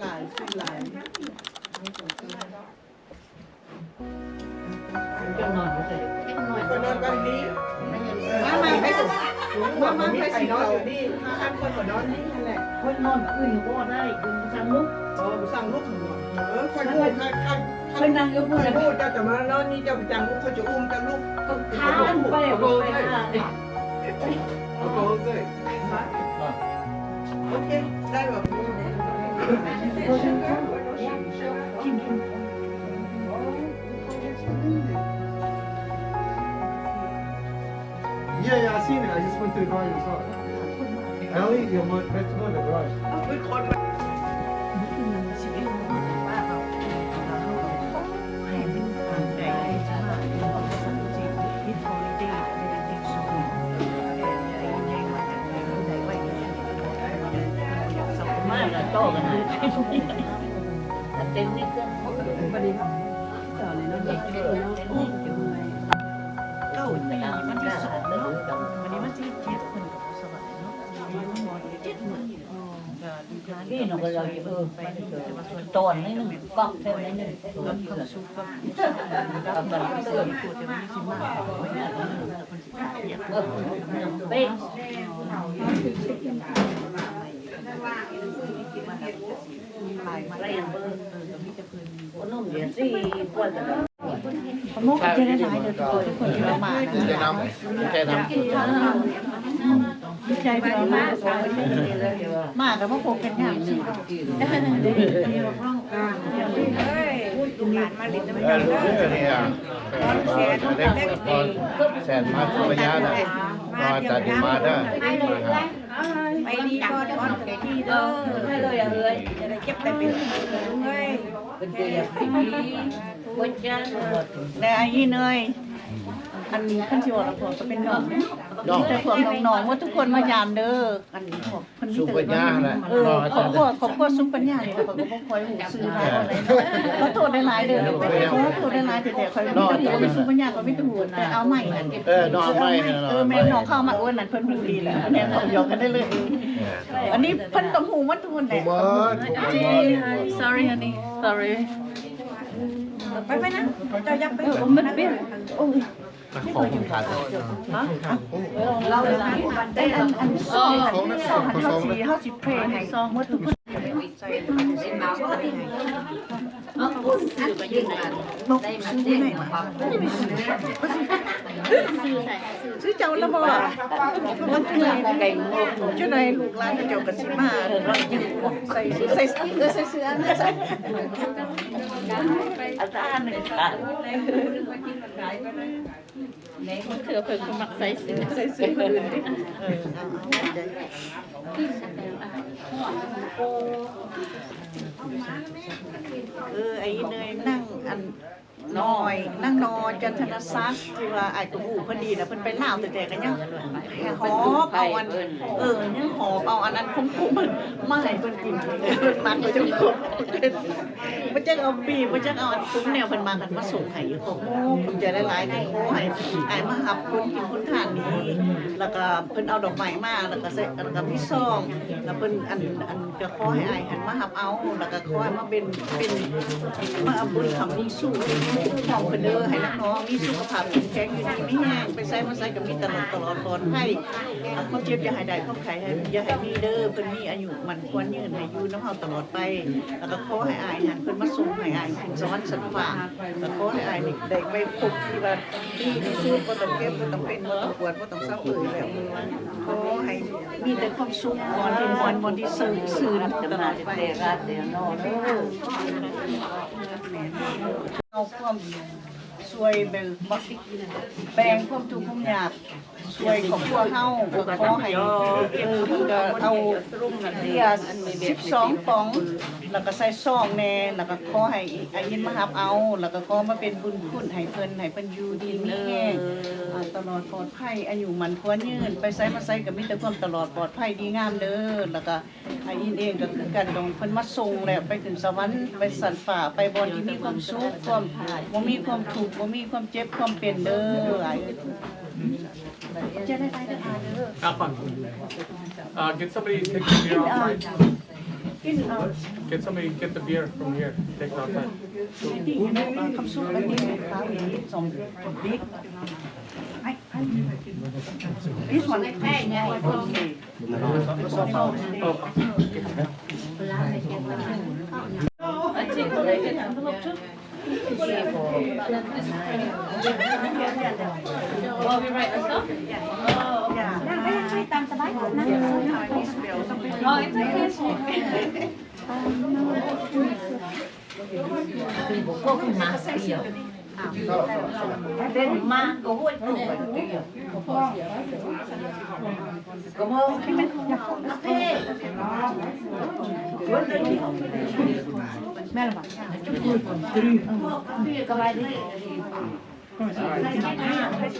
ຫຼາຍ ເປັນຫຼາຍ ເປັນຫຼາຍ. ຂ້ອຍນອນກັນນີ້ ມາ ມາ ໄປ ມາ ມາ ໄປຊິເຂົ້ານີ້ ຖ້າອັນຂ້ອຍກໍນອນນີ້ຫັ້ນແຫຼະ. ຂ້ອຍນອນຄືນບໍ່ໄດ້ ຄືສັ່ງລຸກ ເອີ ສັ່ງລຸກ. ເອີ ຂ້ອຍຮູ້ ຂ້ອຍ ຂ້ອຍ ຂ້ອຍນັ່ງຢູ່ພຸ້ນ ຂ້ອຍຮູ້ ເຈົ້າຈະມານອນນີ້ ເຈົ້າຈັ່ງລຸກ ຂ້ອຍຈະອຸ້ມເຈົ້າລຸກ. ຂ້ອຍຄ້ານໄປ ຂ້ອຍຄ້ານ. ໂອເຄ ໄດ້ບໍ່? Yeah, yeah, I seen it. I just went to the garage and saw it. Ellie, your mom, that's not the garage. ມາແລ້ວຕໍ່ກັນ ເຕັມນີ້ເຄື່ອງ ເກົ້າປີ ວັນທີສອງເນາະ ວັນນີ້ວັນທີເຈັດ ເພິ່ນກໍສະບາຍເນາະ ເຈັດມື້. ນີ້ເນາະ ກໍເລີຍ ເອີ ຕອນໜຶ່ງ ກັບເທື່ອໜຶ່ງ ກັບຄວາມສຸກ ກັບ ກັບການເຕືອນ ເອີ ເປັນ ໜຸ່ມເດຍ ສີ່ ກວ່າ ຂອບໃຈຫຼາຍໆເດີ ທຸກຄົນທີ່ມານະ ແນະນຳ ແນະນຳ ດີໃຈທີ່ວ່າມາ ມາກໍມາພົບກັນຍາມນີ້ ເອີຍ ລູກຫຼານມາຫຼິ້ນນຳກັນເດີ ແສນມາສຸພະຍານະ ມາຈາກມາເດີ ໄປດີບໍ່ ອອນທີ່ເດີ ຈະໄດ້ເຈັບແຕ່ເປັນເອີຍ. ແລ້ວອີ່ເນີຍ ອັນຄັນຊິເວົ້າລະພວກກໍເປັນນ້ອງ ນ້ອງ ມີແຕ່ພວກນ້ອງໆ ໝົດທຸກຄົນມາຢາມເດີ ອັນພວກເພິ່ນມີແຕ່ ສຸພະຍານະ ເອີ ຄອບຄົວ ຄອບຄົວສຸພະຍານີ້ ຂ້ອຍກໍບໍ່ຄ່ອຍຮູ້ຊື່ຫຼາຍປານໃດເນາະ ຂໍໂທດຫຼາຍໆເດີ ຂໍໂທດຫຼາຍໆແທ້ໆ ຂ້ອຍມີແຕ່ຮູ້ ສຸພະຍາກໍມີແຕ່ຮູ້ແຕ່ອາວໃໝ່ ເອີ ນ້ອງອາວໃໝ່ ເອີ ແມ່ນ ນ້ອງເຂົ້າມາ ໂອ້ ນັ້ນເພິ່ນຮູ້ດີແລ້ວ ແມ່ນຂອງດຽວກັນໄດ້ເລີຍ ອັນນີ້ເພິ່ນຕ້ອງຮູ້ໝົດທຸກຄົນແຫຼະ Sorry honey, sorry. ໄປໄປນະ ເຈົ້າຢາກໄປ ເອີ ມັນເປັນ ໂອ້ຍ ຂອງຂອງທ່ານ ຮະ ເອີ ເຮົາ ອັນ ອັນ ອັນ ເອີ ເຮົາຊິ ເຮົາຊິເພຣໃຫ້ໝົດທຸກຄົນ ໃສ່ ໃສ່ ໃສ່ ຊື່ເຈົ້າລະບໍ່ ວ່າຈັ່ງໃດ ຈັ່ງໃດລູກຫຼານເຂົາເຈົ້າກໍຊິມາ ໃສ່ ໃສ່ ເອີ ໃສ່ເສື້ອ ໃສ່ ອາຈານໜຶ່ງ ເທື່ອເພິ່ນກໍມັກໃສ່ເສື້ອ ໃສ່ເສື້ອຄົນອື່ນຕິ ເອີ ເອີ ໄອ້ເນີຍນັ່ງ ອັນ ນ້ອຍ ນາງໜໍ່ ຈັນທະນະສັກ ທີ່ວ່າອ້າຍກໍຮູ້ເພິ່ນດີນະ ເພິ່ນໄປລາວແຕ່ໆ ກໍຍັງຫອບເອົາອັນ ເອີ ຍັງຫອບເອົາອັນນັ້ນຂອງເພິ່ນມາໃຫ້ເພິ່ນກິນ ເພິ່ນມັກຈົນຄົບ ບໍ່ຈັກເອົາປີ້ ບໍ່ຈັກເອົາອັນປຸງແນວເພິ່ນມັກ ອັນມາສົ່ງໃຫ້ຢູ່ ຂອບ ໂອ້ ຂອບໃຈຫຼາຍໆ ທີ່ຂໍໃຫ້ອ້າຍມາຮັບບຸນຄຸນທານນີ້ ແລ້ວກໍເພິ່ນເອົາດອກໄມ້ມາ ແລ້ວກໍໃສ່ ແລ້ວກໍມີຊອງ ແລ້ວເພິ່ນ ອັນ ອັນ ກໍຂໍໃຫ້ອ້າຍຫັ້ນມາຮັບເອົາ ແລ້ວກໍຂໍໃຫ້ມາເປັນ ເປັນ ມາເອົາບຸນຄຳມີສຸ ຄຸ້ມຄອງເພິ່ນເດີ ໃຫ້ນາງນ້ອງມີສຸຂະພາບເຂັ້ມແຂງ ຢູ່ດີມີແຮງ ໄປໃສມາໃສກໍມີຕະຫຼອດ ຕະຫຼອດປອດໄພ ຄວາມເຈັບຢ່າໃຫ້ໄດ້ ຄວາມໄຂ້ໃຫ້ ຢ່າໃຫ້ມີເດີ ເພິ່ນມີອາຍຸໝັ້ນຂວັນຍືນ ໃຫ້ຢູ່ນຳເຮົາຕະຫຼອດໄປ ແລ້ວກໍຂໍໃຫ້ອ້າຍຫັ້ນ ເພິ່ນມາສົ່ງໃຫ້ອ້າຍຂຶ້ນສະຫວັນຊັ້ນຟ້າ ກໍຂໍໃຫ້ອ້າຍນີ້ໄດ້ໄປພົບທີ່ວ່າ ດີທີ່ສຸດ ບໍ່ຕ້ອງເຈັບ ບໍ່ຕ້ອງເປັນ ບໍ່ຕ້ອງປວດ ບໍ່ຕ້ອງເຊົາເອີຍແລ້ວ ຂໍໃຫ້ມີແຕ່ຄວາມສຸກ ບ່ອນທີ່ມ່ວນ ບ່ອນທີ່ຊື່ນ ຊື່ນຕະຫຼອດໄປ ເອົາຄວາມຊ່ວຍແບ່ງ ແບ່ງຄວາມທຸກຄວາມຍາກ ຊ່ວຍຄອບຄົວເຮົາ ກໍຂໍໃຫ້ ເອີ ເພິ່ນກໍເອົາເບຍສິບສອງປ໋ອງ ແລ້ວກໍໃສ່ຊອງແດ່ ແລ້ວກໍຂໍໃຫ້ອ້າຍອິນມາຮັບເອົາ ແລ້ວກໍຂໍມາເປັນບຸນຄຸນໃຫ້ເພິ່ນ ໃຫ້ເພິ່ນຢູ່ດີມີແຮງ ອ່າ ຕະຫຼອດປອດໄພ ອາຍຸໝັ້ນຂວັນຍືນ ໄປໃສມາໃສກໍມີແຕ່ຄວາມຕະຫຼອດປອດໄພດີງາມເດີ ແລ້ວກໍ ອ້າຍອິນເອງກໍຄືກັນ ຕ້ອງເພິ່ນມາສົ່ງແລ້ວໄປຂຶ້ນສະຫວັນ ໄປຊັ້ນຟ້າ ໄປບ່ອນທີ່ມີຄວາມສຸກ ຄວາມ ບໍ່ມີຄວາມທຸກ ບໍ່ມີຄວາມເຈັບຄວາມເປັນເດີ ອ້າຍເອີຍ ຂອບໃຈຫຼາຍໆເດີ ອ້າຍເດີ Have fun. Uh, get somebody to take the beer off, please. Get somebody, get the beer from here. Take it outside. Some big. This one.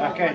Okay.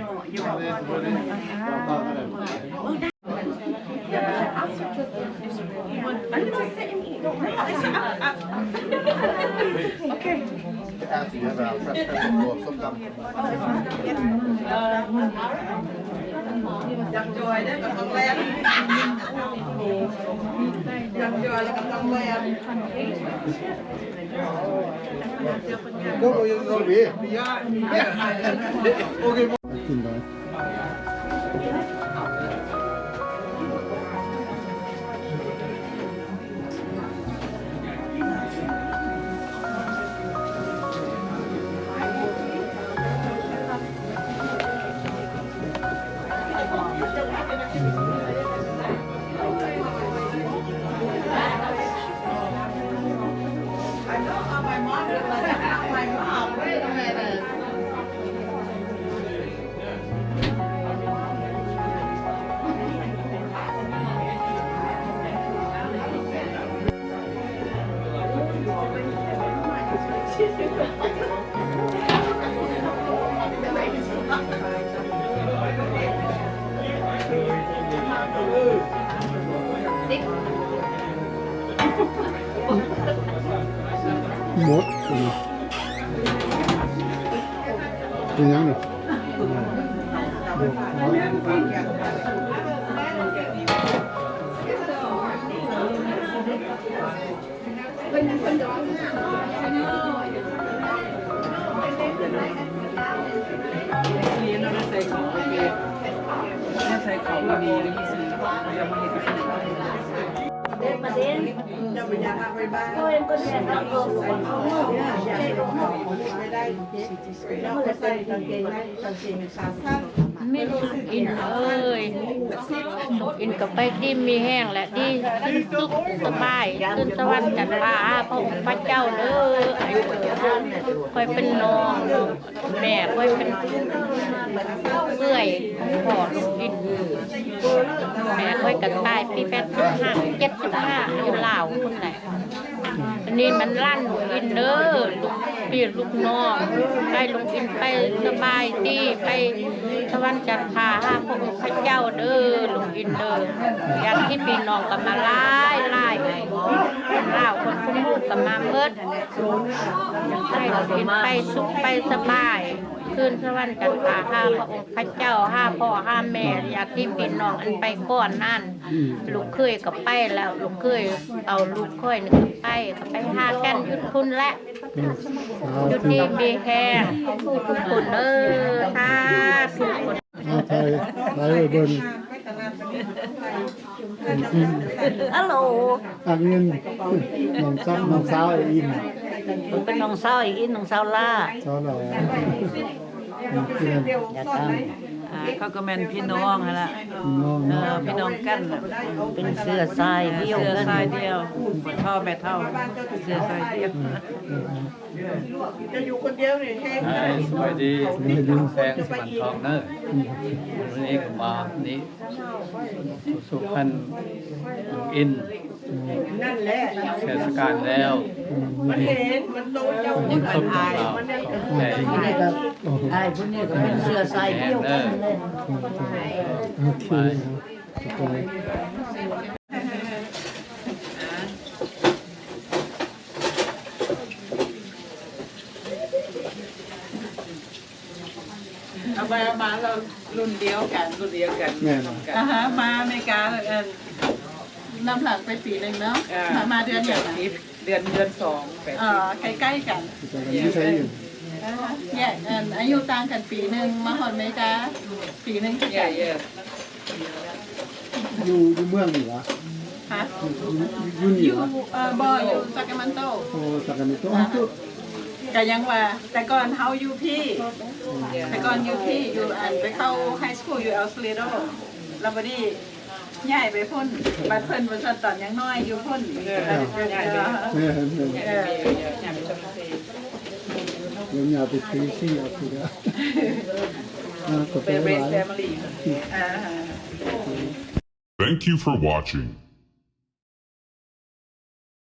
เป็นหยังนี่? แม่น อินเอ้ย อินก็ไปดีมีแฮง ແລະ ດີ ສຸກສະບາຍ ຂຶ້ນສະຫວັນຈັນຟ້າຫາພະອົງພະເຈົ້າເດີ. ຂ້ອຍເປັນນ້ອງ ແມ່ຂ້ອຍເປັນເອື້ອຍຂອງພໍ່ລຸງອິນ. ແມ່ຂ້ອຍກໍຕາຍປີແປດສິບຫ້າ ເຈັດສິບຫ້າ ຢູ່ລາວພຸ້ນແຫຼະ. ອັນນີ້ມັນຫຼານລຸງອິນເດີ ລູກພີ່ລູກນ້ອງ. ໃຫ້ລຸງອິນໄປສະບາຍດີ ໄປສະຫວັນຈັນຟ້າຫາພະອົງພະເຈົ້າເດີ ລຸງອິນເດີ. ຍາດຕິພີ່ນ້ອງກໍມາຫຼາຍໆ ຄົນລາວຄົນຄູ່ໝູ່ກໍມາໝົດ. ໃຫ້ລຸງອິນໄປສຸກໄປສະບາຍ ຄືນສະຫວັນຈັນຟ້າຫາພະອົງພະເຈົ້າ ຫາພໍ່ຫາແມ່ ຍາດຕິພີ່ນ້ອງອັນໄປກ່ອນນັ້ນ. ອືມ ລູກເຂີຍກໍໄປແລ້ວ ລູກເຂີຍເອົາລູກຂ້ອຍນີ້ໄປ ກໍໄປຫາກັນຢູ່ພຸ້ນແຫຼະ. ອືມ ຢູ່ດີມີແຮງທຸກຄົນເດີ ສາທຸ. ເອົາ ຖ່າຍ ຖ່າຍໄວ້ເບິ່ງ. ອາໂຫຼ ອັນນີ້ນ້ອງສາວ ນ້ອງສາວໄອ້ອິນ ເພິ່ນເປັນນ້ອງສາວໄອ້ອິນ ນ້ອງສາວຫຼ້າ ສາວຫຼ້າ. ອືມ ເພິ່ນ ອ່າ ເຂົາກໍແມ່ນພີ່ນ້ອງຫັ້ນລະ ພີ່ນ້ອງ ເອີ ເນາະ ພີ່ນ້ອງກັນ ເປັນເຊື້ອສາຍດຽວ ເຊື້ອສາຍດຽວ ພໍ່ແມ່ເຖົ້າ ເຊື້ອສາຍດຽວ. ຈະຢູ່ຄົນດຽວນີ້ແຮງ. ອ່າ ສະບາຍດີ ສະບາຍດີ ແສງສະຫວັນທອງເດີ. ອືມ ມື້ນີ້ກໍມານີ້ ສຸຂວັນລຸງອິນ ນັ້ນແຫຼະ ເສຍສະການແລ້ວ. ອືມ ມັນເຫັນ ມັນໂຕເຈົ້າ ຍິນດີກັບລາວ ຂອບໃຈ. ອ້າຍຜູ້ນີ້ກໍເປັນເຊື້ອສາຍດຽວກັນເລີຍ. ໂອເຄ ໄປ. ເອົາໄປເອົາມາ ເຮົາລຸ້ນດຽວກັນ ລຸ້ນດຽວກັນ. ແມ່ນ ອາຫາ ມາອາເມລິກາແລ້ວ. ນຳຫຼັງໄປປີໜຶ່ງເນາະ. ອ່າ ມາ ມາເດືອນຫຍັງນະ? ເດືອນ ເດືອນສອງ ແປດສິບ ອໍ ໃກ້ໆກັນ. ຢູ່ໃສຢູ່? ເອີ ແຍກ ອັນ ອາຍຸຕ່າງກັນປີໜຶ່ງ ມາຮອດອາເມລິກາປີໜຶ່ງຄືກັນ. ຢູ່ ຢູ່ເມືອງນີ້ຫວາ? ຮະ? ຢູ່ ຢູ່ ຢູ່ນີ້ຫວາ? ເອີ ບໍ່ ຢູ່ຊາກຣາເມນໂຕ. ໂອ້ ຊາກຣາເມນໂຕ. ອໍ ກະຍັງວ່າ ແຕ່ກ່ອນເຮົາຢູ່ພີ້ ແຕ່ກ່ອນຢູ່ພີ້ ຢູ່ ອັນ ໄປເຂົ້າໄຮສະກູລຢູ່ເອລໂດໂຣໂດ ແລ້ວບັດນີ້ ຍ້າຍໄປພຸ້ນ ບັດເພິ່ນບໍ່ຊອດຕອນຍັງນ້ອຍຢູ່ພຸ້ນ. ເອີ ເອີ ຍ້າຍໄປ ເອີ ເອີ ຍ້າຍໄປ ເອີ ຍ້າຍໄປເປັນພີຊີເອົາຄືເດີ. ອ່າ ຂອບໃຈຫຼາຍ. ເອີ Thank you for watching.